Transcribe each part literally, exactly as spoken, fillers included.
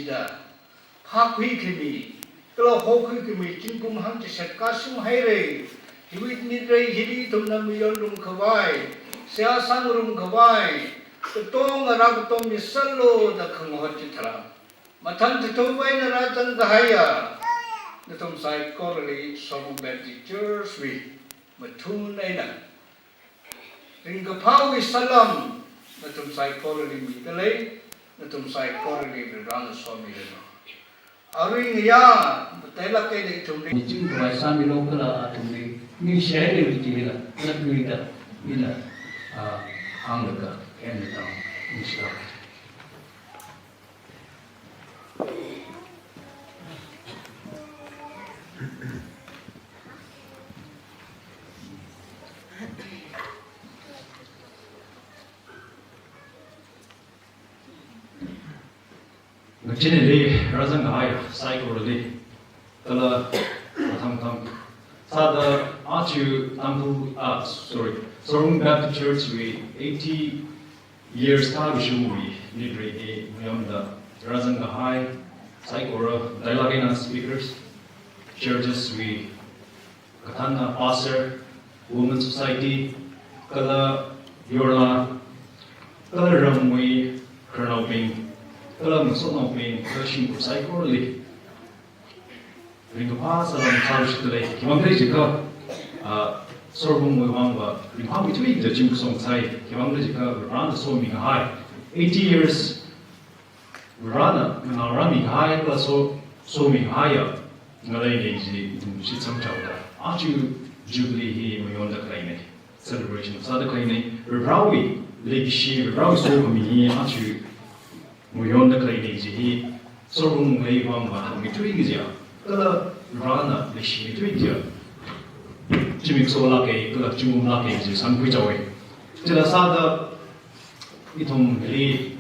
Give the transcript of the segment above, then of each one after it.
da phākhui khami, kala hokhui khami zingkum hangchishat kashung haira. Hiwui nirei hili ithumna mayonrum khavai, seihā sāngarum khavai, katonga rākatom miserlu da khangahot chitharan, mathang chithumwui eina rāzang kahaiya nathum saikorali Sorbung Baptist Church wui mathun eina ringkaphāwui salam nathum saikorali midalei, nathum saikorali Varivarana somiranu. Arui ngayā matailāk eina ithumli miching khavai sāmilu kala athumli ningshi haira chila, nathumli da ina, ah, hānglaga, eina tang, ningshilāk. Ngachinli rāzang kahai saikorali, kala mathang mathang sāda aja Tangkhul, ah, sorry, Sorbung Baptist Church wui eighty years kākashungwui nirei hi mayonda rāzang kahai saikora, matailāk eina speakers, churches wui kathānna, pastor, women society, kala yorla, kala ramwui khararnaobing, kala ngasotnaobing, kala shimkhur saikorali ringkaphā salam sārishidalei. Khiwuivang khala jiakha, ah, Sorbungwui vangva ringphāmeithui da zimiksho sai. Khiwuivang khala jiakha Varena somi kahai eighty years, Varena nganārāmi kahai kala so, somi kahaiya ngaleili chi ithum shitsang chaoda aja Jubilee hi mayonda khaleina, celebration sāda khaleina. Varivarawui leikashi, Varivarawui sokhami hi aja mayonda khaleina chi hi Sorbungwui vangva hāngmeithui kajiya, kala Varena leishimeithui kajiya zimiksolāka kala zingkumlāka chi sangkhui chaowa. Chila sāda ithumli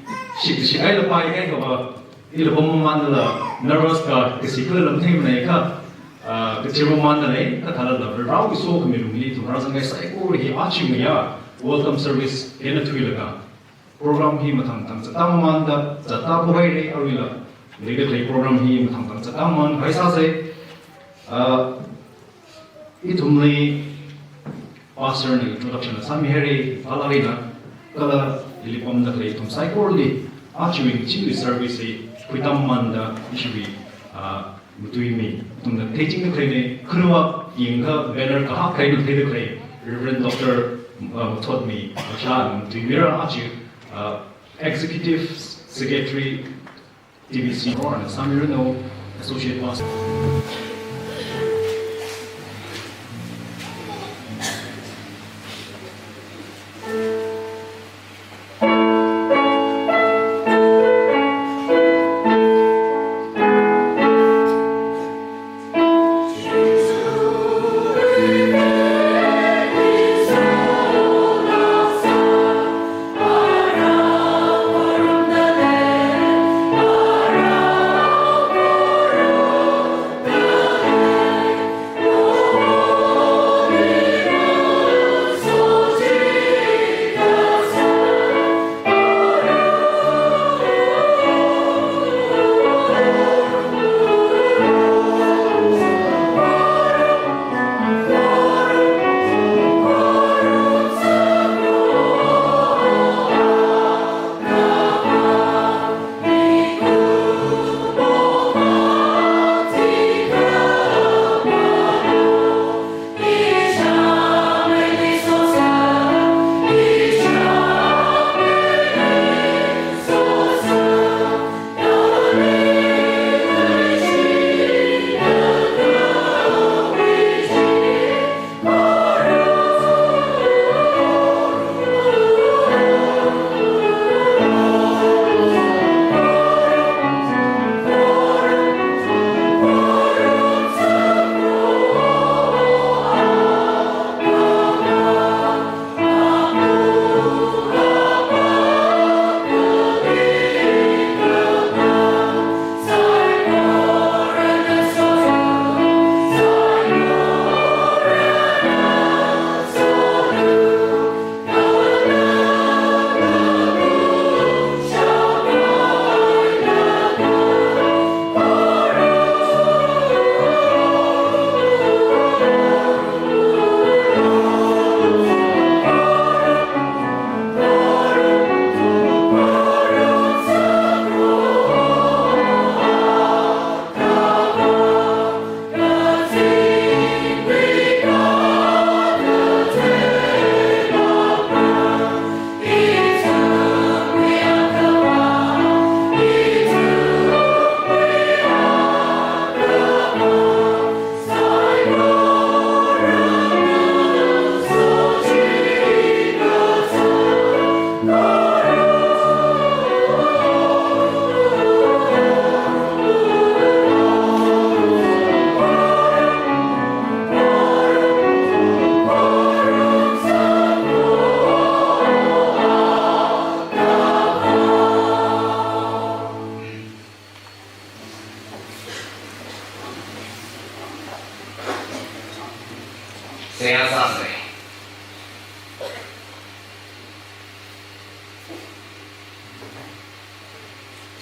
shik shik eina pākahai kava, ila pam mamānla nervous ka, kashi kala lam thei manei ka, ah, kachir mamānla lei, kathālala Varivarawui sokhami lungli ithum rāzang kahai saikora hi aja ngayā welcome service eina thuilaga program hi mathang mathang zatda mamānda zatda phohaira, aruila leida khalei program hi mathang mathang zatda mamān kahai sāsa. Ah, ithumli pastor na introduction la sāmihaira, phalāk eina, kala hili pamda khalei ithum saikorali aja ngachee service hi khuitam mamānda ishiwui, ah, matuimi, ithumna theichingda khaleina. Khanuwa yangakha banner kahak eina theida khalei Reverend Doctor, ah, Mathotmi Lasha, matuimira aja, ah, Executive Secretary, T B C, Varena sāmiranu, Associate Pastor.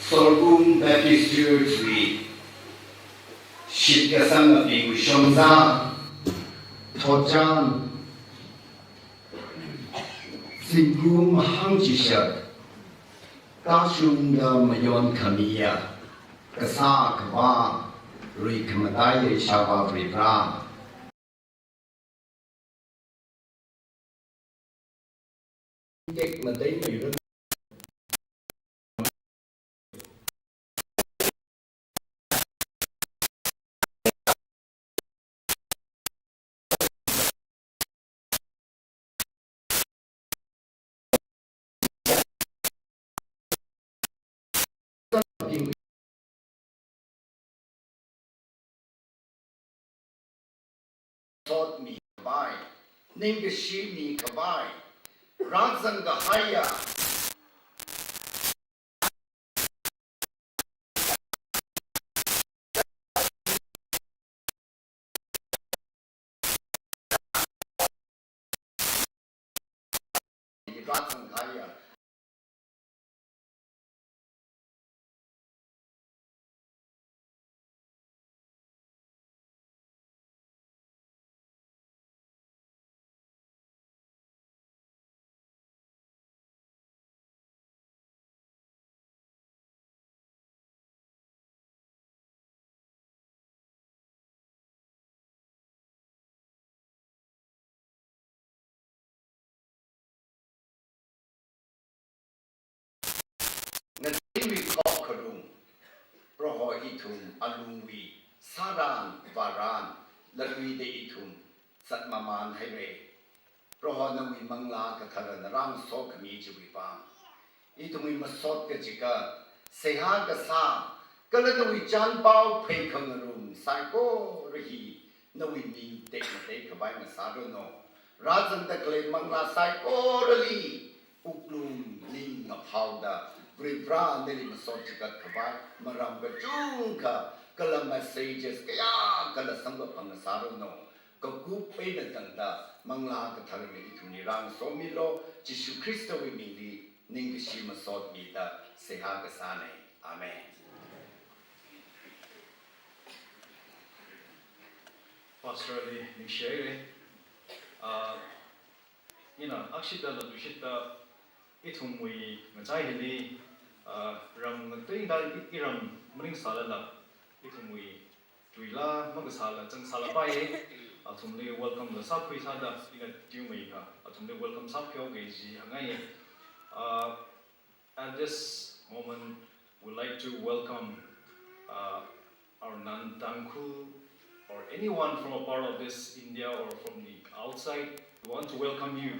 Sorghum Baptist Church wui shitkasangabingwui shongza, thotchan, zingkum hangchishat, kashungda mayon khamiya, kasā Akhava, Rui Khamataiya Ishāvā Varivara. Tekmatei meiran Sotmi khavai, ningkashi mikhavai, rāzang kahaiya. Rāzang kahaiya. Ngatheiwui khokharum, Proho ithum alungwui sāran varan, laluida ithum zatmamān haira. Proho nawui Manglā Katharana rāngasokhami chiwui vang, ithumwui masot kachigat, seihā kasā, kala nawui chānpao pheikhangarum saikora hi nawui ming tekmatei khavai ngasāranu. Rāzangda khalei manglā saikorali wuklung ning ngaphaoda, Varivara nali masot chigat khavai maram kachungkha, kala messages kayākhala samkaphang ngasāranu. Kakup eina tangda Manglā Katharana ithumli rāngasomilu, Jishu Khristawui mingli ningkashi masot mida seihā kasāna. Amen. Pastor li ningshi haira. Ah, ina akshida laluishitda ithumwui ngachai hili, ah, ram ngateida i-, iram maningsālala, ithumwui tuila makasāla changsālapai, athumli welcome la sākhuisāda ina tiumeikha athumli welcome sākhuihaoga chi hāngngaiya. Uh, at this moment, we'd like to welcome, uh, our non-Tangkhul or anyone from a part of this India or from the outside. We want to welcome you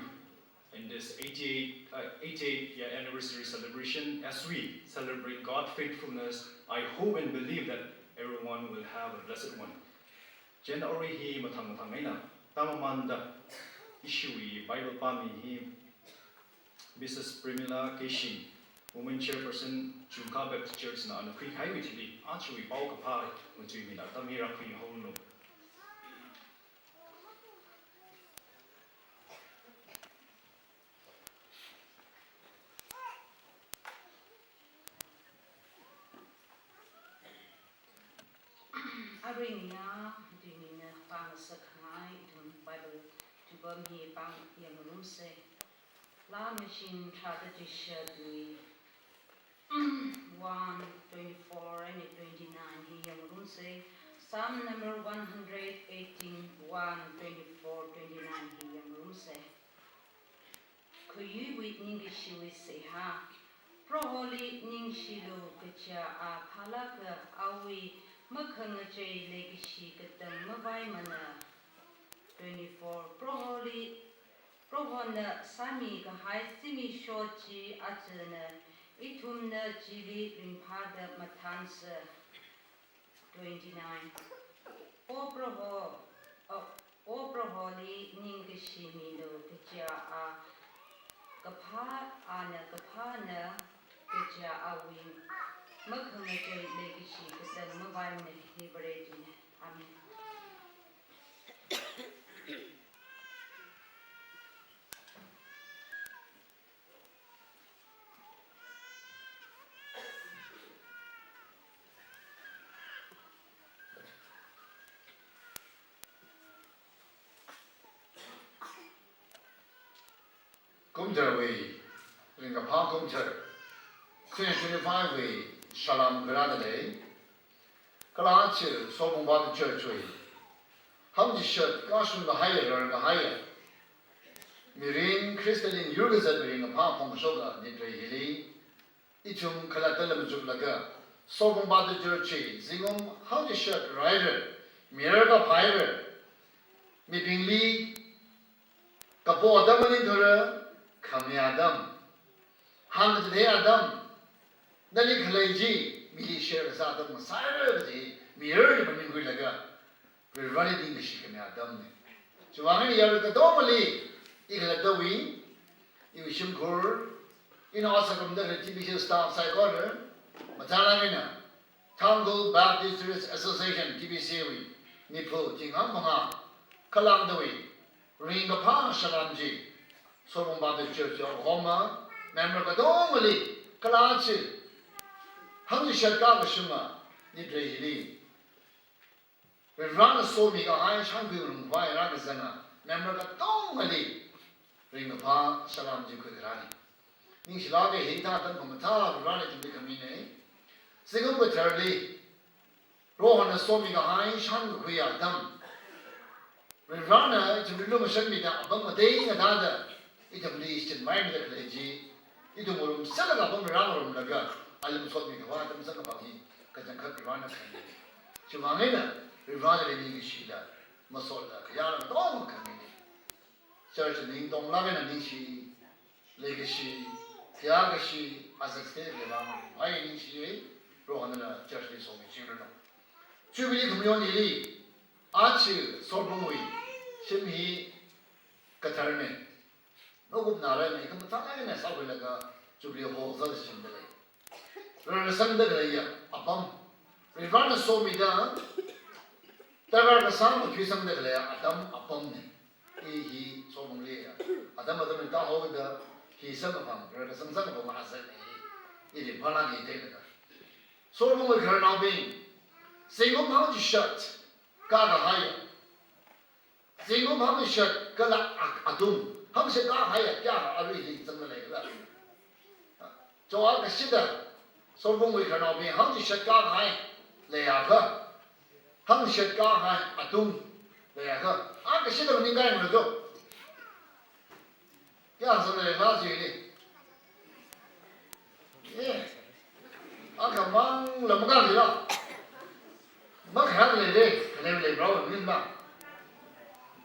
in this eighty-eight, uh, eighty-eight year anniversary celebration. As we celebrate God's faithfulness, I hope and believe that everyone will have a blessed one. January hi mathang mathang eina tāmamānda, ishiwui Bible pāmi hi Missus Premila Keishing, Women Chairperson, Chungkha Baptist Church na ana khuikahaiwui thili, aruiwui paokaphā ngachuimida atam hi rākhuihaolu. Aruiningna, aruiningna pāngasakkhangai ithum Bible tuipam hi pāng yangngarumsa. Laa Machine tharāda chishatwui one twenty-four and twenty-nine hi yangngarumsa. Psalm number one hundred eighteen, one twenty-four, twenty-nine hi yangngarumsa. Khayuiwui ningkashiwui seihā. Proholi ningshilu, kaja a phālāka awui makhangachei leikashi katang mavaimana. Twenty-four. Proholi, Prohona sāmikahai zimiksho chi ajana, ithumna chili ringphāda mathānsa. Twenty-nine. O Proho, o, O Proholi ningkashi milu, kaja a kaphā, ana kaphāna, kaja awui makhangachei leikashi katang mavaimana. Hi Varena. Amen. Kumtharwui, ringkaphā kumthar, twenty twenty-five wui salām khuirāda lei. Kala aja Sorbung Baptist Church wui hāngchishat kashung kahaiya, rarkahaiya, mirin Christian yur kazat mirin kaphā phongshoka nitrei hili, ithum khalatta lamchuklaga, Sorbung Baptist Church hi zingkum hāngchishat rairar, mirar kaphairar, mibingli kapo atam maningthura, khami atam, hāngkachithei atam, nali khalei chi mili share kasā atam ngasāra kaji mirar maningkhuilaga, Varivarāli ningkashi khami atamna. Chiwuivang eina yarui katongali, i khalattawui, iwui shimkhur, ina ot sāngarumda khalei T B C staff saikora, mathālāk eina Tangkhul Baptist Churches Association, T B C wui, Niphu, Tingkhang Phangā, Khalangtawui, ringkaphā salām chi, Sorbung Baptist Church wui homa, member katongali, kala aja hāngchishat kashunga nitrei hili, Varivarāna somikahai shānkhui ngarumkhavai rākazanga member katongali ringkaphā salām chi khuikharāna. Ningshilāka, hithā atam khamathā Varivarāna ithumli khamina. Zingkum katharli Prohona somikahai shānkakhuiya atam, Varivarāna ithumli lumashanmida apam ngateingatada ithumli shichinvaimida khalei chi, ithum ngarumsālaga apam rāngarumlaga, ali masotmikhavai atam sākapam hi kachangkhat Varivarāna khamina. Chiwuivang eina Varivarāli ningkashila, masotla khayāla katonga khamina. Church ningtonglāk eina ningshi, leikashi, khayākashi, asakse leivang, ai ningshi, Prohonala church li somiching ranu. Jubilee khamayon hili, aja Sorbungwui shim hi katharna. Nokupna rāna, khamathā eina sākhuilaga Jubilee Hall sāda shimda lei. Rarkasangda khaleiya apam, Varivarāna somida, darkar kasā makhuisangda khaleiya atam apamna. I hi Sorbungli ya atam atamli tāhaoda, hi sākaphang, rarkasang sākaphang asakna hi, i ringphālāka theilaga. Sorbungwui khararnaobing, zingkum hāngchishat kakahaiya, zingkum hāngchishat kala a-, atung, hāngchishat kahaiya kayākha aruili zangda leikhala? Cho, akashida, Sorbungwui khararnaobing hāngchishat kahai leiakha, hāngchishat kahai atung leiakha, akashida maningkahai mala cho. Kayā zangda leikhala chili. Eh, akhamangla makānlila. Makharā leira, khalei leirao ningla.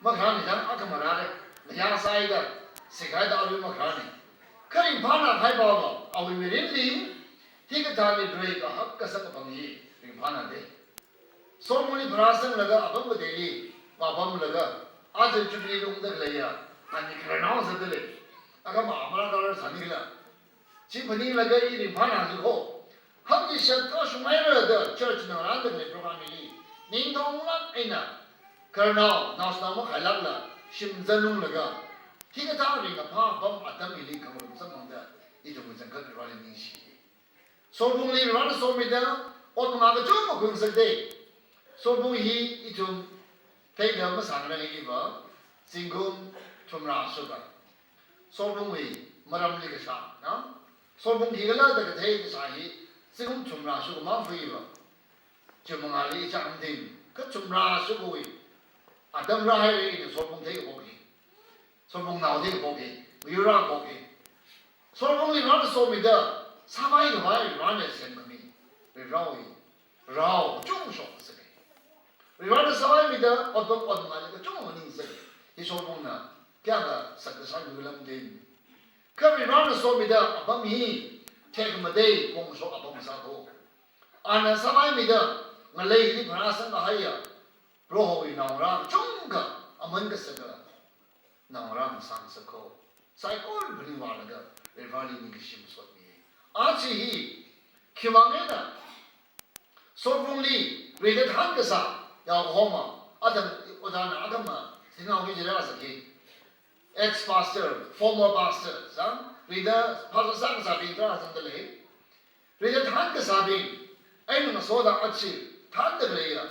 Makharā ni chang akha marāra, mayāsāida, sikaida arui makharāna. Kha ringphānākahai pava, awui mirinli, hikathā nitrei kahak kasang apam hi ringphānāda. Sorbungli pharāsanglaga apam kateili vāpamlaga, aja Jubilee lungda khaleiya, ani khararnao sāda lei. Akhama amara karar sānikhala? Chi phaninglaga i ringphānā jikho. Hāngchishat kashunghaira da church na rāda khalei program hili, ningtonglāk eina khararnao, naoshinao makhailākla shim zanunglaga, hikathā ringkaphā apam atam hili khangarum samphangda, ithum kachangkhat Varivarāli ningshi. Sorbungli Varivarāna somida, ot mangā kachungkha khuingasakda. Sorbung hi ithum theida masāngaranga iva, zingkum thumrā shuka. Sorbungwui maramli kashā, na? Sorbung khikhala da kathei kashā hi, zingkum thumrā shuka mang phuiva. Chi mangāli chang ting, kha thumrā shukawui atam rāhaira ina Sorbung theikaphok hi. Sorbung nao theikaphok hi, mayur rākaphok hi. Sorbungli Varivarāna somida, sāvai khavai Varivarāna semkhami, Varivarāwui rao kachungkha shokngasaka. Varivarāna sāvaimida, otpam ot mangāli kachungkha maningsaka. Hi Sorbungna kayākha sakta sākhuilam din. Kha Varivarāna somida apam hi, tekhamatei phongshoka apam sākho. Ana sāvaimida, ngaleili pharāsang kahaiya Prohowui naongarā kachungkha, aman kasaka naongarā ngasāngasakho. Saikora phaningvālaga, Varivarāli ningkashi masotmi. Aja hi, khiwuivang eina, Sorbungli rida thānkasā, yaokahoma, athang ojāna akhama, thinao hi jira sāki. Ex-pastor, former pastor, zang, rida pastor sākasābing tarā zangda lei. Rida thānkasābing, eina ngasoda aja, thānda khaleiya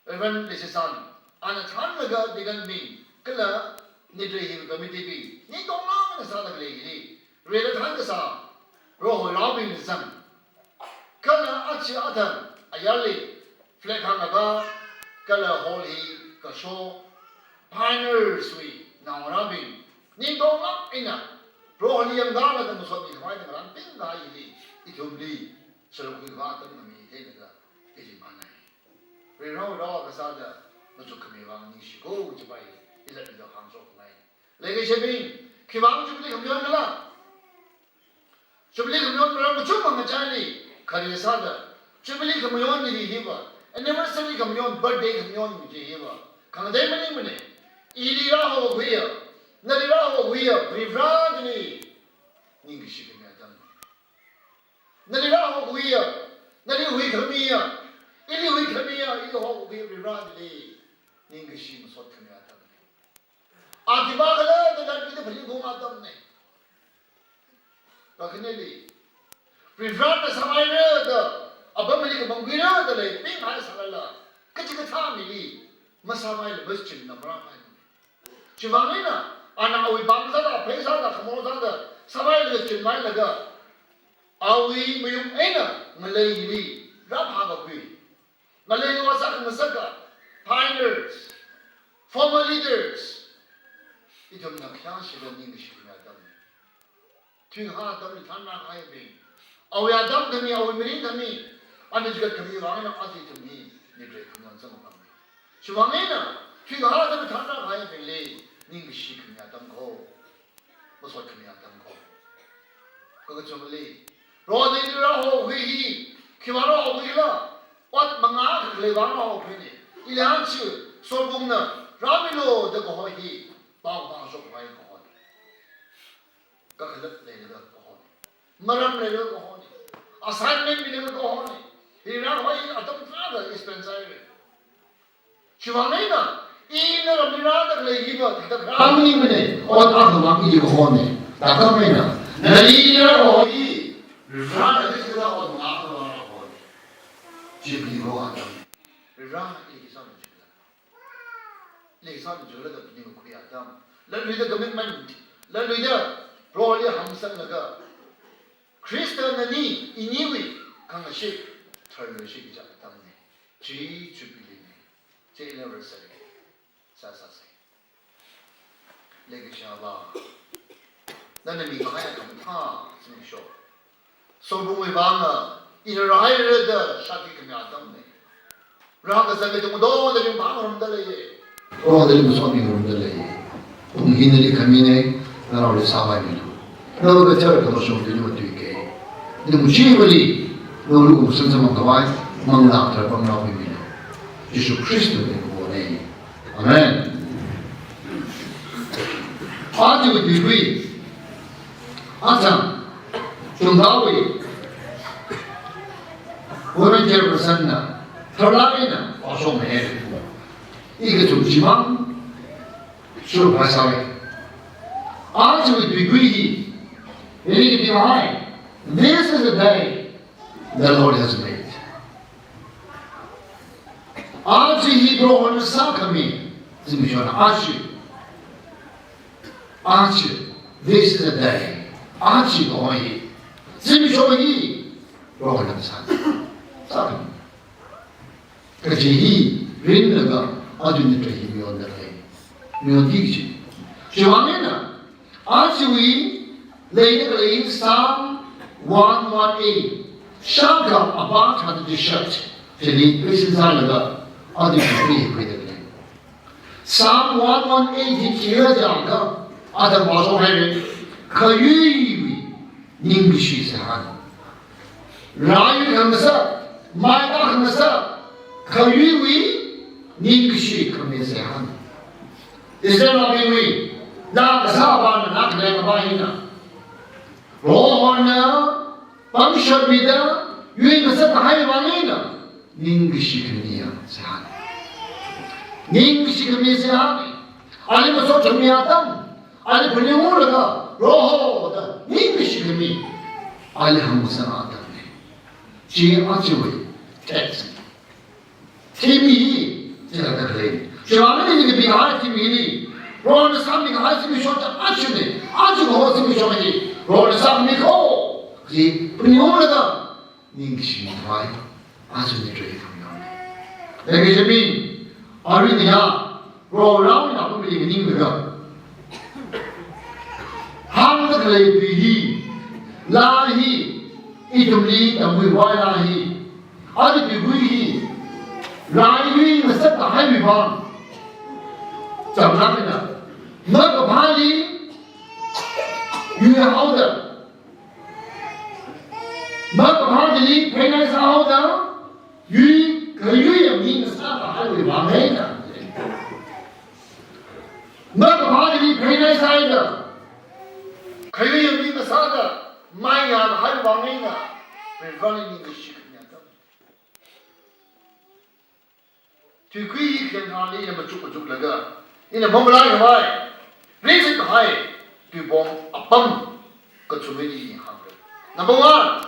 Reverend Lisisan, ana thānlaga deacon bing, kala nitrei hi committee bing, ningtonglāk eina sāda khalei Rila thānkasā, Prohowui raobingna zang. Kala achi athang, ayarli, flag hānglaga, kala hall hi kasho, pioneers wui naongarābing, ningtonglāk eina, Proholi yanglaga masotmi khavai eina ngarānpingkahai hili, ithumli, sharuk khuikhavai atam khami theilaga, ithum manai. Ringrao rao kasāda, machuk khami vang ningshiko kajipa hi, ila ila hāngshokngai. Leikashibing, khiwuivang Jubilee khamayon khala? Jubilee khamayon maram kachungkha ngachaili, khare sāda, Jubilee khamayon hi hiva, anniversary khamayon, birthday khamayon hi hiva, khangatei maningmana. Ili rāhokhuiya, nali rāhokhuiya, Varivarali ningkashi khami atam. Nali rāhokhuiya, nali huikhamiya, ili huikhamiya, ili hokhuiya, Varivarali ningkashi masot khami atam. A khipākhala da latluida phaning khaung atamna. Kakhaneli, Varivarana sāpaira da, apamli kapangkhuira da leibing hai sālala, kachikathā mili masāpaila maschin namra mai. Chiwuivang eina, ana awui pāng sāda, phei sāda, khamor sāda, sāpailaga chinpailaga, awui mayung eina ngalei hili rāphākakhui. Ngalei lo sākhangasaka, pioneers, former leaders, ithumna khayāshida ningkashi khami atam. Thuikahā atamli thanrākahaibing, awui atam khami, awui mirin khami, ana chikat khami vang eina aja ithum hi, mirin khami zangpam. Chiwuivang eina, thuikahā atamli thanrākahaibingli, ningkashi khami atam kho. Masot khami atam kho. Kakachungli, Prohona ili rāhokhui hi, khiwuivang rāhokhuila, ot mangā khalei vang rāhokhuina. Ili hāngchi, sorbungna, rāmilu da kaho hi, pao pao shokvai kaho. Kakhalat leilaga kahona. Maram leilaga kahona. Assignment milaga kahona. Hi rākhavai atam tarākha spend sāhaira. Chiwuivang eina, ina ramli rāda khalei hiva, thāda rāmaningmana, ot akhamang ili kahona. Thākhamei eina, nali rākaho hi, rāda khalei hiva ot akhamang kahona. Jubilee ho atam. Rā ili sāna Jubilee. Leisāda Jubilee da phaning khuiya atam. Latluida commitment. Latluida Proholi hamsanglaga. Khristana nani, iniwui, khangashit, tharmashit kaja atamna. Chi Jubilee na. Chi anniversary. Sāsāsa. Leikashiya Avā, nana mikahai khamathā zimiksho. Sorbungwui vang, ina rāhaira da shākhi khami atamna. Rākazang katonga tongda ringphāngarumda leiya. Tongda ringphāngarumda leiya. Pung hi nali khamina, naraoli sāpaimilu. Nao kachar khamashung tui matuikei. Ningchivali, nao lukum sansamang khavai, manglā tharpam rākhuimilu. Jishu Khristawui mingli. Amen. Aja tuikui, achang, chungdawui, volunteer person na, tharlāk eina, ashong he. Ikachung chimang, shurphasai. Aja tuikui hi, ini kiti hai, this is the day the Lord has made. Aja hi Prohona sākhami, zimiksho na aja. Aja, this is the day. Aja kaho hi. Zimiksho hi, Prohona sā. Sākhami. Kaji hi, rinlaga, aja nitra hi miyonda lei. Miyondi kaji. Chiwuivang eina, ajawui, leida khalei Psalm one one eight. Shākha apā thāda chishat. Chili, Christian sālaga, aja hi khuida khalei. Psalm one one eight hi chila jiakha, atam vāshok haira. Khayuiwui ningkashi seihān. Rāyui khangasak, maida khangasak, khayuiwui ningkashi khami seihān. Israelnaobingwui, na kasā apāna, na khalei apā hina. Prohona, pangshap mida, yuingasak kahai vang eina, ningkashi khamiya seihān. Ningkashi khami seihān. Ali masot khami atam, ali phaningungra da, Proho da, ningkashi khami. Ali hāngsa atamna. Chi ajawui text. Theme hi, chila da khalei. Chiwuivang eina ili kapikahai theme hili, Prohona sāmikahai zimiksho chi ajana, aja kaho zimiksho hi, Prohona sāmi kho, kaji phaningunglaga ningshimvai. Aja ithumli trei thumyang. Leikashi mi, aruina ya, Proho Varewui eina apam maninglaga hāngda khalei tui hi, laa hi, ithumli tamkhuivai laa hi. Aja tuikui hi, rai yui ngasakta haiwui vang, chānglāk eina makaphāli yuihaoda, makaphā chili pheinai sāhaoda, yui, khayui yangmi ngasakta haiwui vang eina. Makaphā chili pheinai sāhaoda, khayui yangmi ngasakta, mai ngahaiwui vang eina, Varivarali ningshi khamiya atam. Tuikui hi khayang tharan ina machuk machuklaga, ina mamalaikhavai, ringshit kahai tuipong apam kathum hi hāngra. Number one,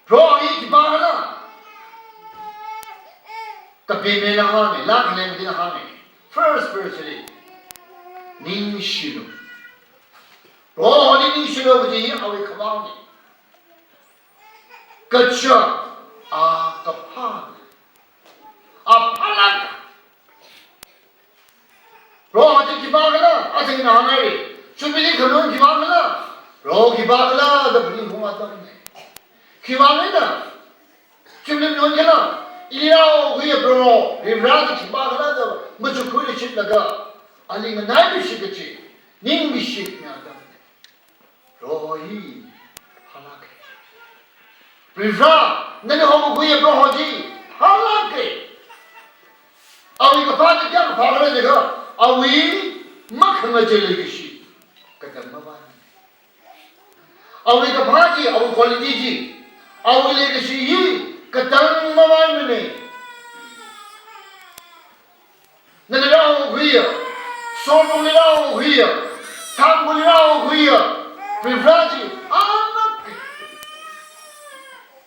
Proho hi khipākhala, kapimela hānga, laa khaleng china hānga. First verse li, ningshilu. Proholi ningshilu kaji hi awui khavāna. Kaja, a kaphā, a phālāk. Proho chi khipākhala, aja ina hāngngai. Jubilee khanuon khipākhala, Proho khipākhala da phaningungda atamna. Khipākhala, Jubilee khanuon khala, ili rāokhuiya Proho, Varivara chi khipākhala da machukkhuiluishitlaga, ali nganailuishit kachi, ningluishitkhamiya atamna. Proho hi phālāka. Varivara, nana haokakhuiya Proho chi phālāka. Awui kaphā chi kayākha phākhala jiakha, awui makhangachei leikashi katang mavaimana. Awui kaphā chi, awui quality chi, awui leikashi hi katang mavaimana. Nana rāokhuiya, Solomon rāokhuiya, Tangkhulli rāokhuiya Varivara chi amākha.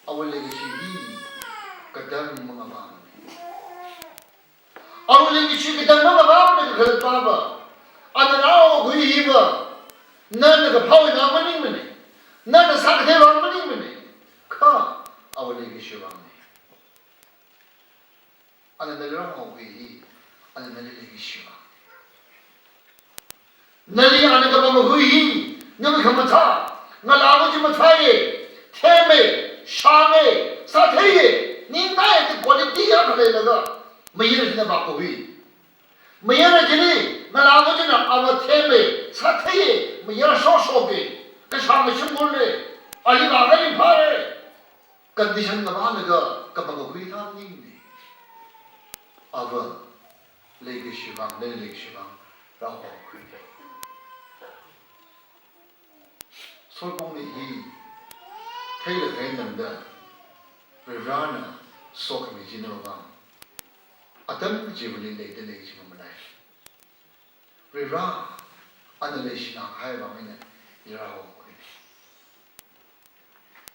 Awui leikashi hi katang mangavāmana. Awui leikashi katang mangavāmana kakhalatva, ana rāokhui hiva, nana kaphāwui vang maningmana, nana sākathei vang maningmana, kha awui leikashi vangna. Ana nali rāokhui hi, ana nali leikashiva. Nali ana kapangakhui hi, nawui khamathā, ngalāva chi mathāya, thema, shānga, sātheiya, ningtaiya kaji quality akha leilaga, mayara china vākakhui. Mayara chili, ngalāva china ava thema, sātheiya, mayara shoshoka, kashāng mashungurla, ali vākha ringphāra. Condition ngavālaga kapangakhui thā maningmana. Ava leikashi vang, nali leikashi vang rāokhuina. Solomonna hi theilakha eina tangda, Varivarana sokhami china vang, atam chivali leida lei chi mamalai. Varivara, ana leishinā kahai vang eina i rāokhuina.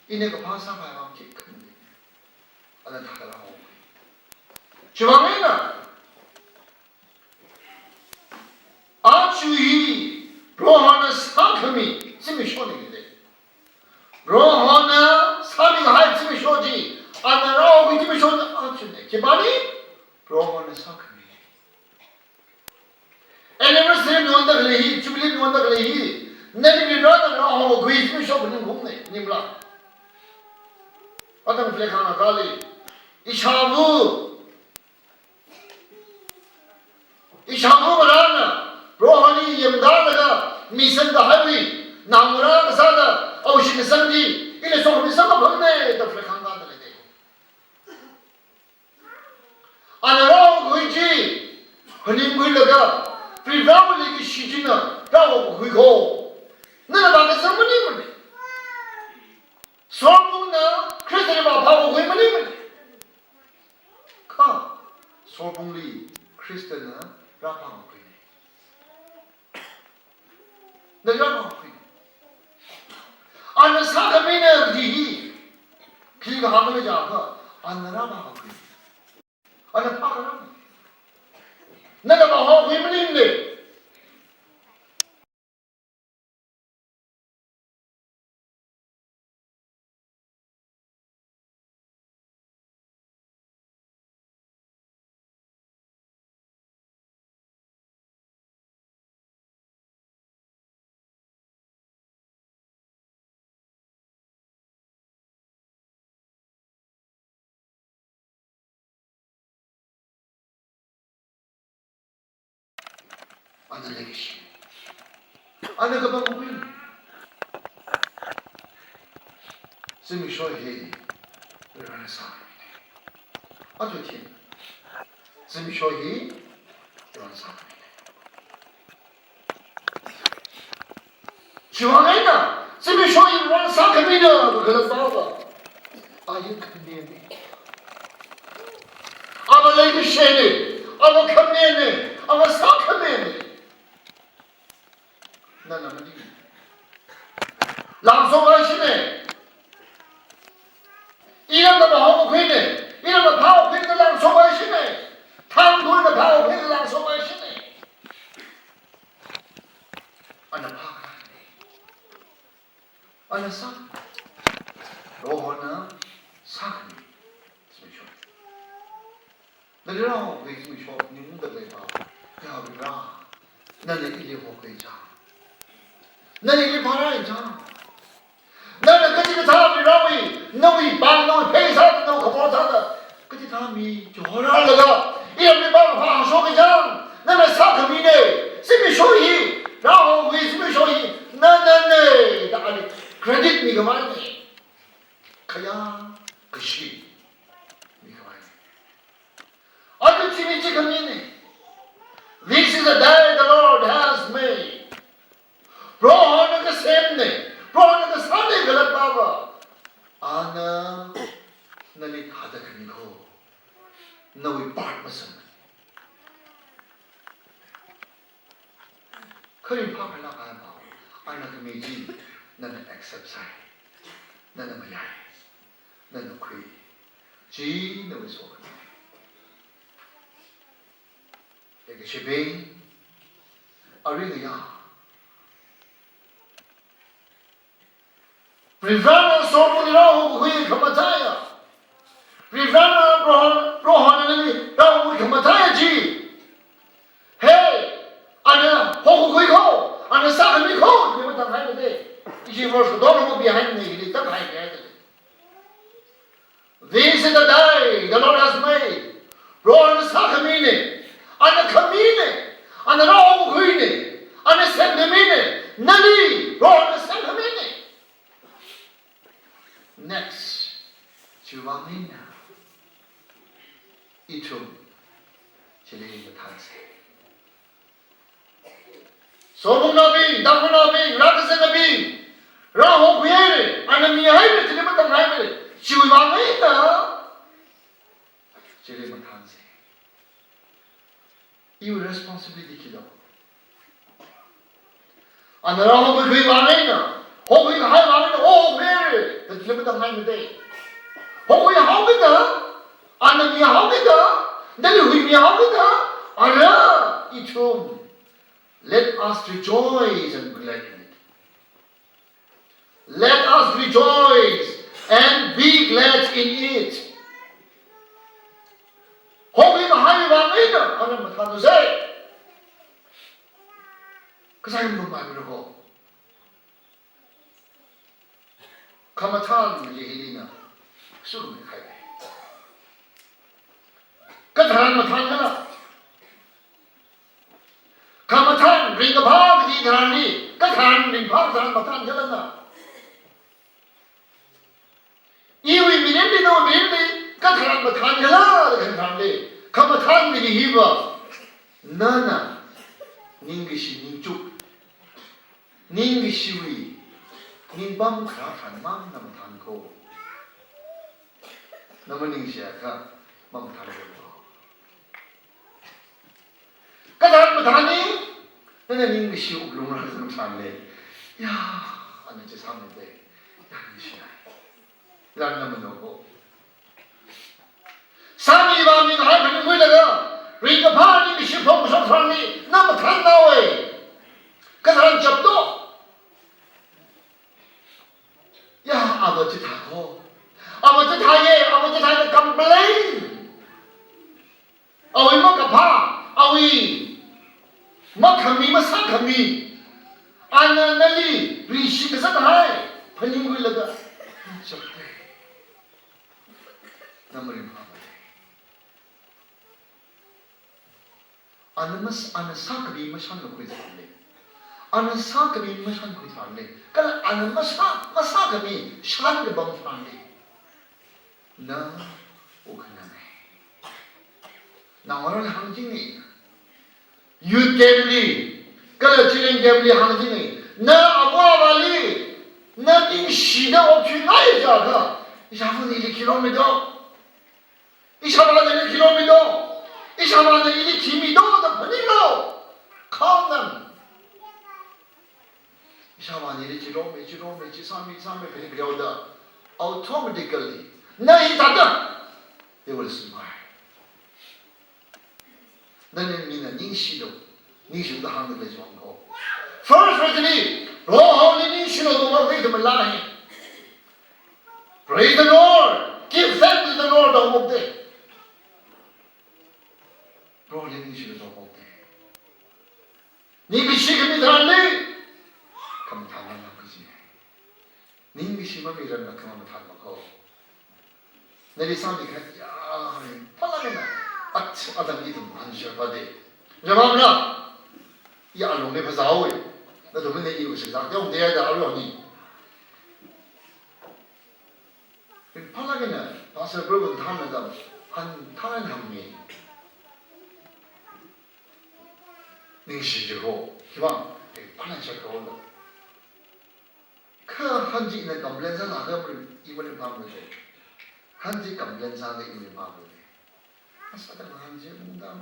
Ina kaphā sākahai vang khikha maningmana. Ana thāda rāokhui. Chiwui vang eina, aja hi Prohona sākhami zimiksho eina leida lei. Prohona sāmikahai zimiksho chi, ana rāokhui zimiksho chi ajana. Khipāli? Prohona sākhami. Anniversary ningda khalei hi, Jubilee ningda khalei hi, nali Varivarana rāokhui zimiksho phaningungna, maningmala? Atang flag hāngakha lei, ishāva, ishāva ngarāna Proholi yangkālaga misangkahaiwui naongarā kasāda awui shitkasang chi ina sokhami samkaphangna da flag hāngkāda leida. Ana rāokakhui chi phaningkhuilaga, Varivarawui leikashi china rāokakhui kho. Nana vākasang maningmana. Solomonna Khristali vāphāokakhui maningmana. Kha Solomonli Khristana rāphāokakhuina. Nana rāphāokakhui. Ana sākhamina kaji hi khi kahāngna jiakha, ana rāphāokakhui. Ana phākharang. Nana vāhaokakhui maningmana. Ana leikashi. Ana kapangkhui. Zimiksho hi Varena sākhamina. Aja thina. Zimiksho hi Varena sākhamina. Chiwuivang eina, zimiksho hi Varena sākhamina, kakhalatva. Aja khamina. Ava leikashina, ava khamina, ava sākhamina. Nana maning. Langshokhaishina. Iramna phāhokhuina, iramna phāhokhuina langshokhaishina. Thangthuina phāhokhuina langshokhaishina. Ana phākahai. Ana sā. Prohona sākhami. Zimiksho. Nali rāhokhui zimiksho ningda leipao. Ya Vare, nana ili hokhui chang. Nana ili phārāi chang. Nana kachi kathā Varewui, nawui pāng, nawui phei sāda, nawui khamor sāda, kathāda mi chihorālaga, iramli pāng phāshok kachang, nana sākhamina, zimiksho hi, rāhokhui zimiksho hi, nanana, da ali credit mikhavai ni. Khayā, kashi, mikhavai ni. Aja zimiksho khamina. This is the day the Lord has made. Prohona kasemna, Prohona kasāna kakhalatva. Ana nali thāda khami kho. Nawui part masāmana. Kha ringphākhala kha pao. Ana khami chi, nana accept sāi. Nana mayāi. Nana khui. Chi nawui sokhami. Leikashibing, aring ya. Varena Solomon rāhokhui khamathāya. Varena Prohon, Prohona nali rāhokhui khamathāya chi. Hey, ana hokhui kho, ana sākhami kho, ni mathānhaimana. Ishi verse kadon behind ni, ni tamhaimana. This is the day the Lord has made. Prohona sākhamina, ana khamina, ana rāhokhuina, ana semkhamina, nali Prohona semkhamina. Next, chiwuivang eina ithum chili mathānsa. Sobungnaobing, dangkhunaobing, rākazangnabing, rāhokhuihaira, ana mihaira, chili matamhaimara, chiwuivang eina chili mathānsa. Iwui responsibility khilo. Ana rāhokhuiwui vang eina, hokhuikahai vang eina, o hokhuihaira, da chili matamhaimara. Hokhuihaokida, ana mihaokida, nali huimihaokida, ara ithum. Let us rejoice and be glad in it. Let us rejoice and be glad in it. Hokhuikahai vang eina, ana mathānlusa. Kasā yamlung maimara kho. Khamathān kaji hilina, sumikahai. Katharan mathānkhala. Khamathān ringkaphā kaji tharanli, katharan ringphā katharan mathānkhala na. Iwui mirinli, nawui mirinli, katharan mathānkhala da khangathānli. Khamathān kaji hiva, nana ningkashi ningchuk, ningkashiwui ningpam kharā tharanmang na mathān kho. Na maningshiakha mamathān kho. Katharan mathānna, nana ningkashi wuklung rāzang tharanli. Ya, ana chi sāmide, ya ningshihai. Lan na mano kho. Sāmi vāmi kahai phaningkhuilaga, ringkaphā ningkashi phongshok tharanli, na mathānnaowei. Katharan chapto. Ya, ava chithā kho. Ava chithāye, ava chithāye complain. Awui makaphā, awui makhami, masākhami. Ana nali ringshi kazat hai, phaningkhuilaga. Chapte. Na maringphāmade. Ana mas-, ana sākhami mashankhui tharanli. Ana sākhami mashankhui tharanli. Kala ana masā, masākhami shankapam tharanli. Na wukkhanang. Naongarāli hāngchinga. Youth camp li, kala children camp li hāngchinga. Na āva āvāli, na ningshida okthuingai jiakha, ishāvāna ili khi lomido. Ishāvāna ili khi lomido. Ishāvāna ili thimido da phaninglu. Khaonang. Ishāvāna ili chi lomi, chi lomi, chi sāmi, sāmi phaningkhaoda, automatically na hithāda, they will smile. Nali mina ningshilu, ningshilu da hāngda lei chiwuivang ko. First, firstly, Proholi ningshilu da hāngda lei, ithum malai. Praise the Lord. Give thanks to the Lord da hāngda lei. Proholi ningshilu da hāngda lei. Ningkashi khami tharanli, khamathān nana kaji. Ningkashi mamiranglakha khamathān makho. Nali sāmi kha, ya, ringphālāk eina, at, atam ithum hanshar phāda. Ramamla, ya, alungli phazāhaowa. Nathumna iwui shakzak yongda da aroni. Ringphālāk eina, Pastor Prohona thanna da, han than hāngmi. Ningshi jiko, hiwuivang, ringphālāk shakho lo. Kha han chi ina complain sālaga, i maringphāmei. Han chi complain sālaga i maringphāmei. Asāda han chi mungdam.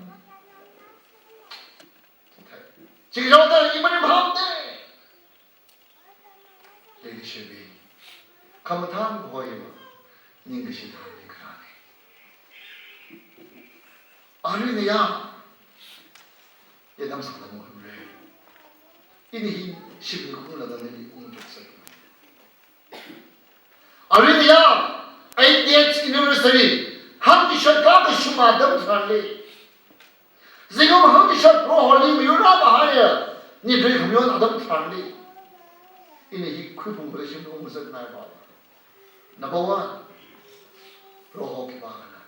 Chikathāda i maringphāmei. Leikashibing, khamathān kahoiva, ningkashi tharanli kharāna. Arui ngayā, yadam sāda mahānra. Ina hi shimli khunglaga nali ungchuksa. Arui ngayā, eightieth anniversary, hangchishat kakashung atam tharanli. Zingkum hangchishat Proholi mayur rākahaiya, nidrei khamayon atam tharanli. Ina hi khuiphung kala shimli ungzatngai pa. Number one, Proho khipākhala.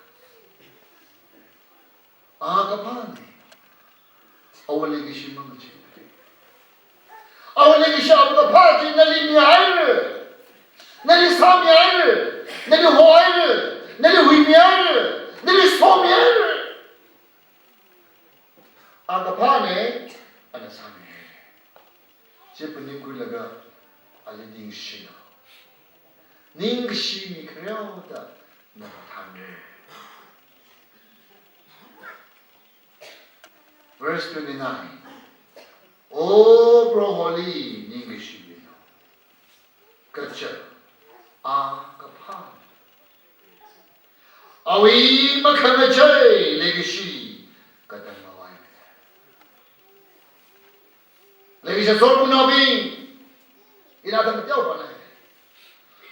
A kaphāna. Awui leikashi mangachei. Awui leikashi awui kaphā chi nali mihaira. Nali sāmihaira. Nali hohaira. Nali huimihaira. Nali somihaira. A kaphāna, ana sāmihaira. Chi phaningkhuilaga, ali ningshina. Ningshimi khareo da na mathānra. Verse twenty-nine. O Proholi ningkashimilo. Kaja, a kaphā. Awui makhangachei leikashi katang mavai. Leikashi sorbungnaobing, ina tangteo panai.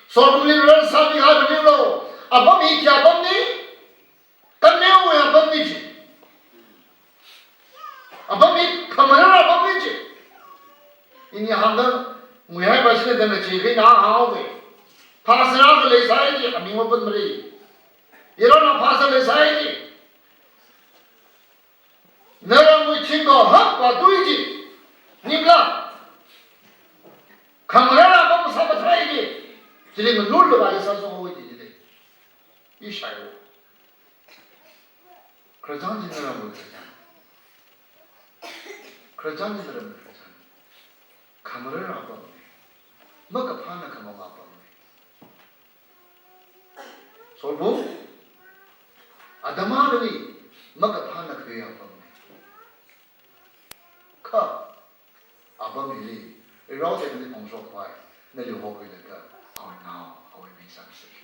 Sorbungli ran sāmi hai phaninglo, apam hi khayā apamna, kaneowui apamna chi. Apam hi khamarara apamna chi. Ini hāngda, nguihai pa shina dana chi khi na hao ve. Phasā rākhalei sai chi, aming mapan mari. Ira na phasā lei sai chi. Naramwui thingkahak pa tui chi. Nimla. Khamarara apam sāmathei chi. Chili ngalurlaga isa songwui chi chili. Ishaiwo. Khararchān chi naramwui khararchān. Khararchān chi naramwui khararchān. Khamarara apamna. Makaphāna khamong apamna. Sorbung, atam akhali makaphāna khui apamna. Kha, apam hili, rao tengli pongshok vai, nali hokhuilaga, awui nao, awui mi sāngasaka.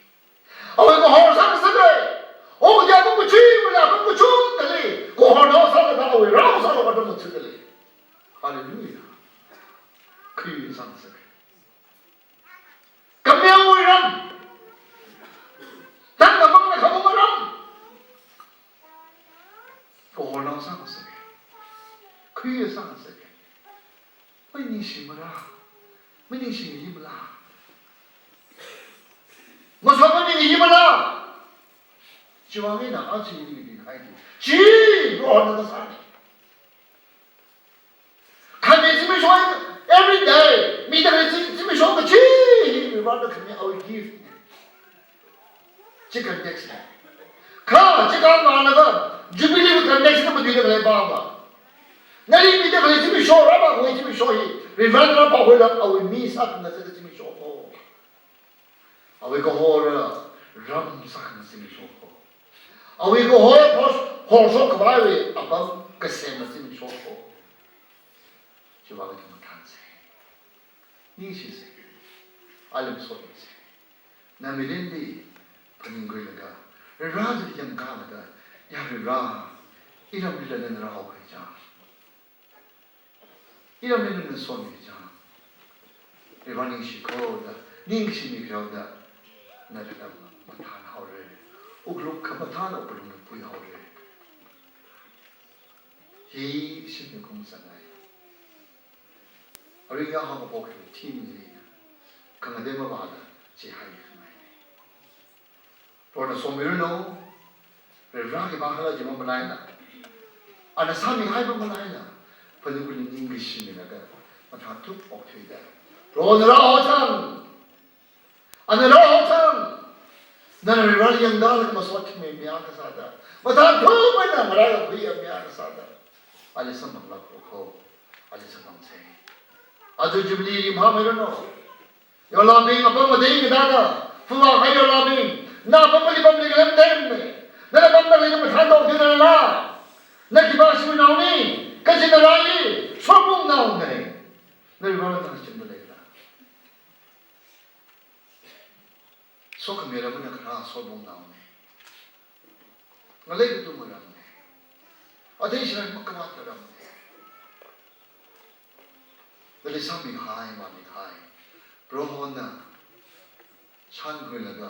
Awui kahor sāngasaka. O, ya apam kachiva̱la, apam kachungkhali, kahornao sālaga, awui rao sālaga, atam kachungkhali. Hallelujah. Khui sāngasaka. Kameowui ram. Tangda mangna khamong ram. Kahornao sāngasaka. Khuiya sāngasaka. Maningshimara. Maningshimimala. Masāmaningimala. Chiwuivang eina aja ili haiki. Chi, kahornao sāna. Zimiksho every day. Mida khalei zim-, zimiksho kachi hi Varivarana khami awui gift. Chi context na. Kha, chi kangmalaga, Jubilee context na matuida khalei pa pa. Nali mida khalei zimiksho, rāpākhui zimiksho hi, Varivarana rāpākhuilaga awui mi sākhangasak zimiksho ko. Awui kahor, ram sākhangasak zimiksho ko. Awui kahor, hor, horshok khavaiwui apam kasem zimiksho ko. Chiwui vang khamathānsa. Ningshisa. Alam sotsa. Na mirinli phaningkhuilaga, Varivara chili yangkālaga, ya Varivara, iramlila nana rāhaokhui chang, iramlila nana somi chang, Varivara ningshi kho da, ningshimi kho da, na thada mathān haora. Wuklung khamathān wuklungli pui haora. Hi shimli khuisāngai. Aringa hāngkaphok hi theme hi khangatei mavāda chihai khangai. Prohona somiranu, Varivara khipākhala chi mamalaila, ana sāmihai mamalaila, phaningkhuili ningshimilaga, mathāthup okthuida, Prohona rāhaochang, ana rāhaochang, nana Varivarali yangkālaga masot khami mi akha sāda, mathāthup eina ngarāikakhui mi akha sāda, ali samphanglākra kho, ali samphangsa. Aja Jubilee ringphāmeiranu. Yorlābing, apam matei kathāda, phuvākahai yorlābing, na apam kali pamli kalam temme, nana apam kali mathānda okthuinala, na khipāshiwui naoni, kachi na rāli, sorbung naone. Na Varivarana kachimda leila. Sokhami ramna kharā sorbung naone. Ngalei kathum ramne. Athei shiran makavāt ramne. Nali sāmihai, vāmihai, Prohona shānkhuilaga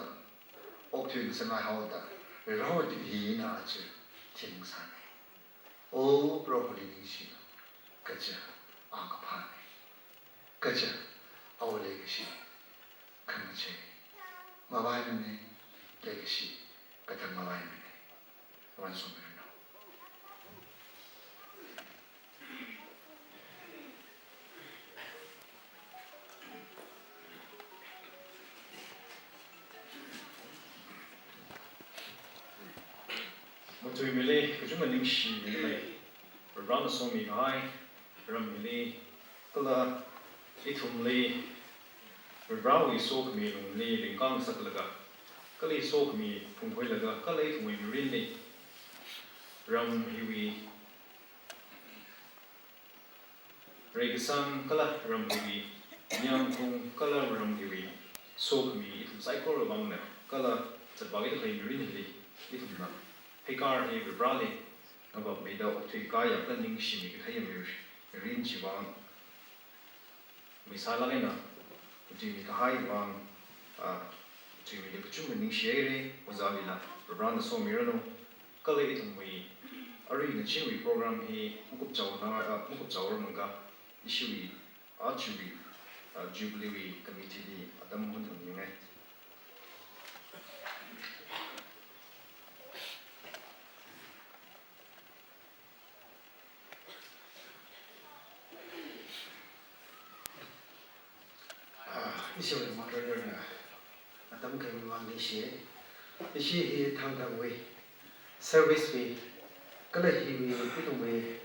okthuingasakngai haoda, Varivara hina aja themsane. O Proholi ningshilo, kaja a kaphāne, kaja awui leikashi khangachei mavaimane, leikashi kathang mavaimane. Varena somiranu. Matuimili, kachungkha ningshimili, Varena somikahai ram hili, kala ithumli, Varivarawui sokhami lungli ringkāngasaklaga, kala sokhami phungkhuilaga, kala ithumwui mirinli, ram hiwui reikasang kala ram hiwui nyangphung kala ram hiwui sokhami ithum saikorawui vangna kala zatvāki da khalei mirinli ithumna pheikar hi Varivarali ngavapmeida okthuikahai kala ningshimi kathei mi mirin chiwui vang, mi sālāk eina, katuimi kahai vang, ah, katuimili kachungkha ningshihaira, ojālila, Varivarana somiranu, kala ithumwui, arui ngacheewui program hi makupchaona, ah, makupchaoranga, ishiwui, ajawui, ah, Jubilee wui committee li atam hunthang ningai. Ah, ishiwui moderator na atam khaimi vang ningshi. Ishi hi thangthangwui service wui, kala hiwui ithumwui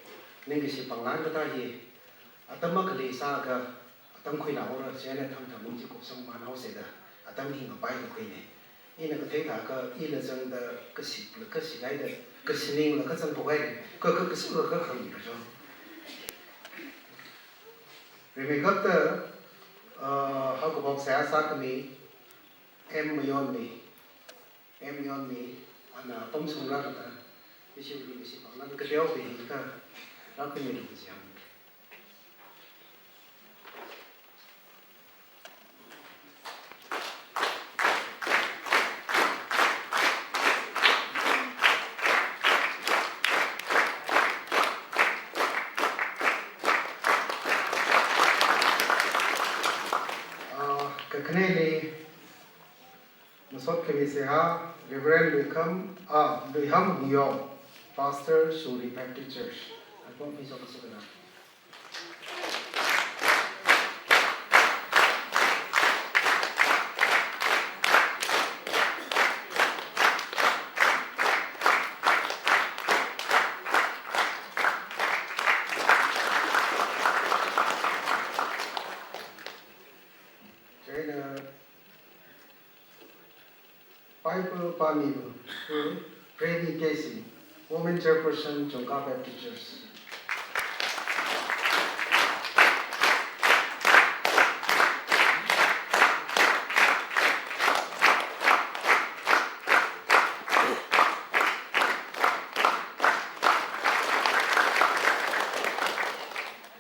ningkashi pānglan kathā hi atam akhali sālaga atam khuinao ra, chieina thangthang mung chi kupsang manao sāda, atam hi ngapai kakhuine. Ina kathei thākha, ila zangda, kashi, kashi kaida, kashi ningla kazang pakai, ka, ka, kashi la kakhang ni kajo. Rimeikapta, ah, haokaphok seihā sākhami, M Mayonmi, M Mayonmi, ana pamshungra kathā, ishi uli ishi pānglan kateopi hi kha, rākhami lu kaji hāng. Ah, kakhaneli, masot khami seihā, Reverend Luikham, ah, Luiham Wungyong, Pastor, Shuri Baptist Church. Apong mi sok sok na. Bible pāmilu, Previ K C, Women Chairperson, Chungkha Baptist Church.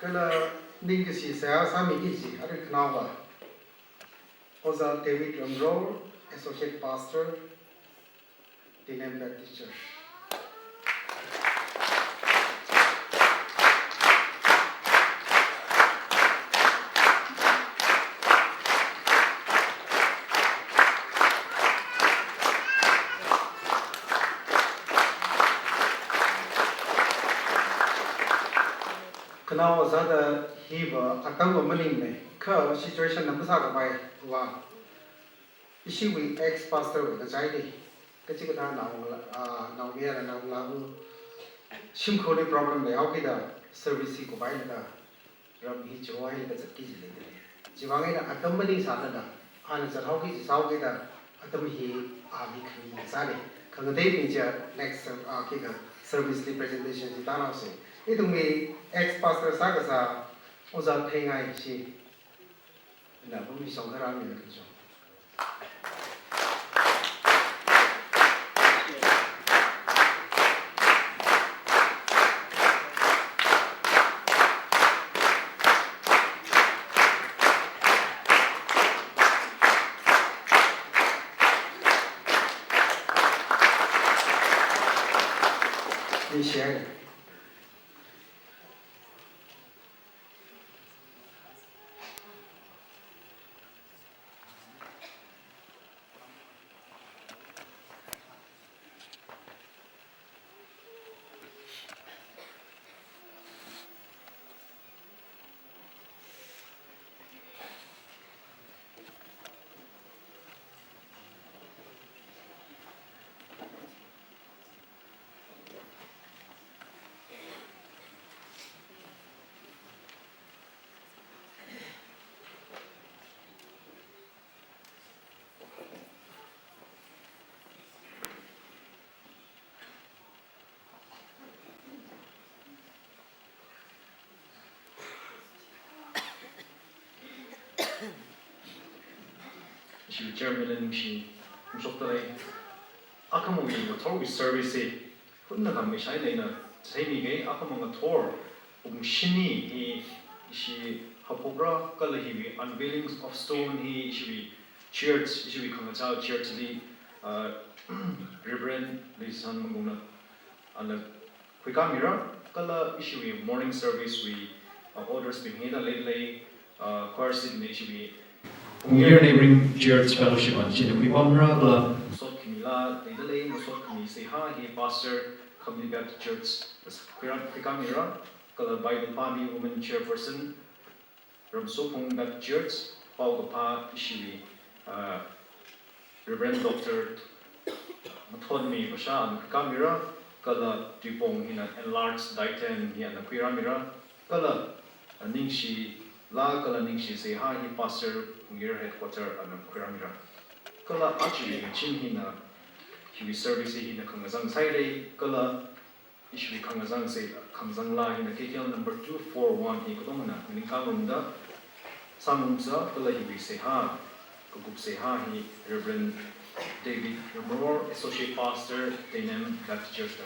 Kala ningkashi seihā sāmiki kaji arui khanaowa Ojā David Ramror, Associate Pastor, Teinem Baptist Church. Khanaowa sāda hiva atamva maningmana, kha situation na masākhavaiva ishiwui ex pastor wui ngachaili, kachikathā naongalā, ah, naomayara naongalāva shimkhurli problem leihaokida service hi kuphailada ram hi chihohailaga zatki kaji leidalei. Chiwuivang eina atam maningsālala ana zathaoki kaji sāhaokida atam hi ali khami sāli. Khangateibing chiya next ser-, ah, khikha service li presentation chi tānaosa. Ithumwui ex pastor sākasā Ojā Theingai chi, ina pamishong kharā mi na kachon. Ni share. Ishi chairman la ningshi, ningshokta lei. Akhamangwui ngathorwui service hi hunna khamishai leina theimige, akhamang ngathor pung shini hi ishi haophokra, kala hiwui unveiling of stone hi ishiwui church, ishiwui khangachā church li, uh, Reverend Lisan Mangungna ana khuikāmira, kala ishiwui morning service wui, uh, orders bing hina leilei, uh, choir seat na ishiwui Phungyar Neighboring Church Fellowship ana china khuipamra, kala masot khamila leidalei, masot khami seihā hi Pastor Khamli Baptist Church khuira-, khuikāmira, kala Bible pāmi Women Chairperson Ramsophung Baptist Church, paokaphā ishiwui, uh, Reverend Doctor Mathonmi Pasha ana khuikāmira, kala tuipong hina enlarged dighton hi ana khuirāmira, kala, uh, ningshilā kala ningshi seihā hi Pastor Phungyar Headquarter ana khuirāmira. Kala aja ngazin hina, hiwui service hina khangazang sāhaira, kala ishiwui khangazang sei, khangazang laa hina K T L number two four one hi katongna nganingkā ngarumda sāngarumsa, kala hiwui seihā, kakup seihā hi Reverend David Ramror, Associate Pastor, Teinem Baptist Church da.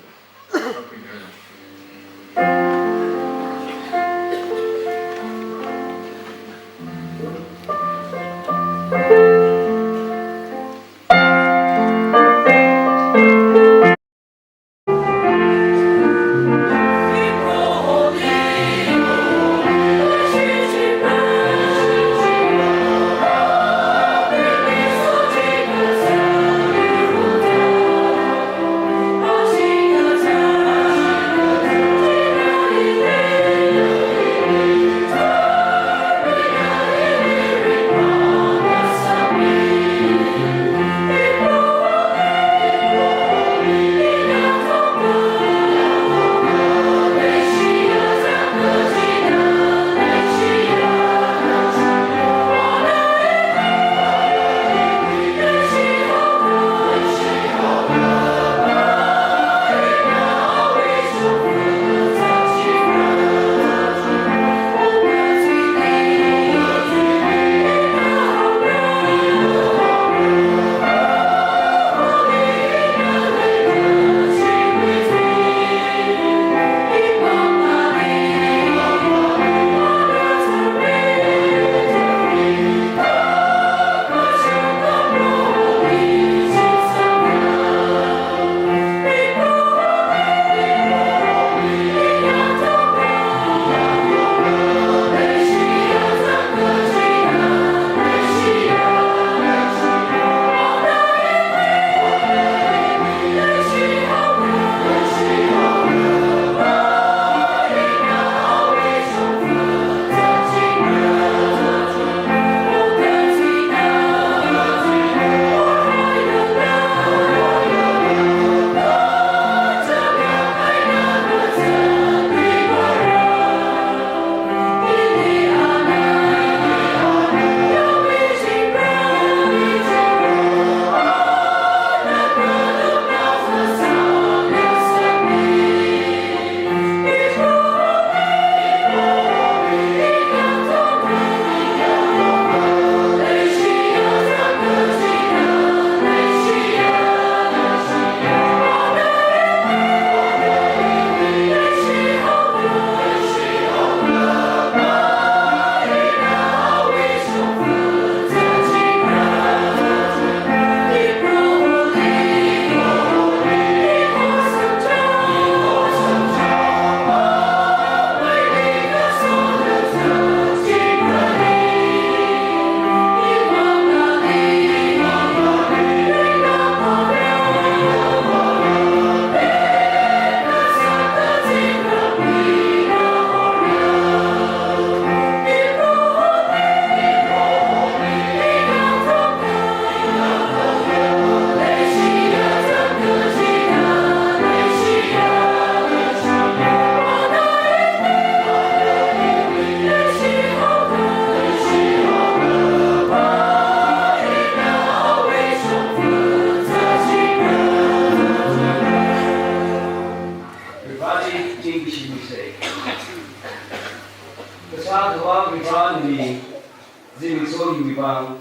Ithumwui vang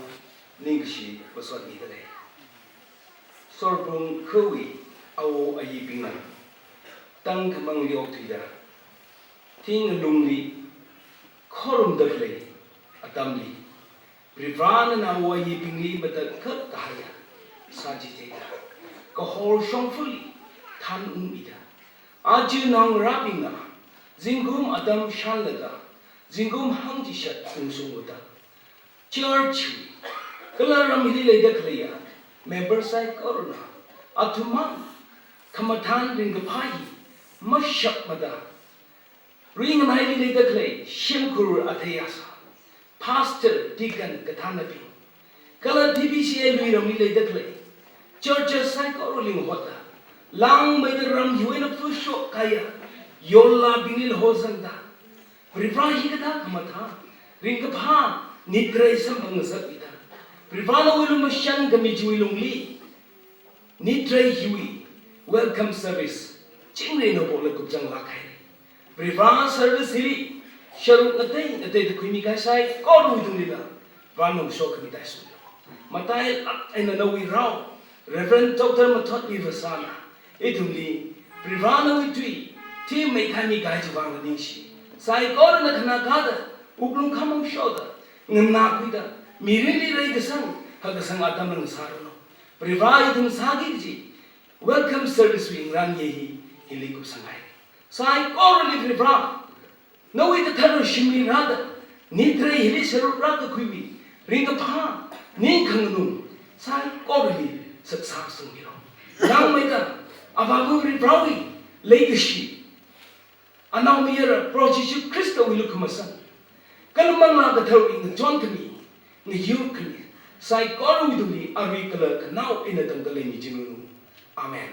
ningkashi masotmida lei. Sorbung khawui awo ayibingna tangkhamangli okthuida, thing alungli khorumda khalei atamli, Varivarana awo ayibingli matakhak kahaiya sāchitheida, kahor shongfali thanungmida, aja naongarābingna zingkum atam shānlaga, zingkum hangchishat ungshungda, church wui kala ram hili leida khaleiya member saikorana athumwui khamathān ringkaphā hi mashapmada, ringanaili leida khalei shimkhur athei asā, pastor, deacon kathānnabing, kala T B C A lui ramli leida khalei churches saikorali ngahotda, langmeida ram hiwui eina phushok kahaiya yollābingli hozangda, Varivara hikathā khamathā ringkaphā nitrei samphang ngasakmida, Varivarana wuilu mashan khami chiwui lungli nitrei hiwui welcome service chingri eina pokla kupchanglāk kahai. Varivara service hili sharuk ngatei ngateida khuimi kahai saikorawui tungli la, Varivara ngasho khami taisung. Matailāk eina nawui rao, Reverend Doctor Mathotmi Vasana, ithumli Varivarana nawui tui thimmeikhaimi kahai chiwui vang ningshi. Saikorana khanā kāda, wuklung khamang shoda, nganākhuida, mirinli reikasang, hakkasang atam ngasāranu. Varivara ithum sāki kaji welcome service wui ngarān ye hi hili kupsanghai. Saikorali Varivara nawui kathara shimli rāda, nitrei hili sharuk rākakhuiwui ringkaphā ningkhanganung saikorali saksā sangmiro. Langmeida Avāva Varivarawui leikashi, Anaomayara Proho Jishu Khristawui lukhamashan, kala Manglā Katharawui ngachon khami, ngayur khami saikorawui tungli arui kala khanao eina tangda leimichingranu. Amen.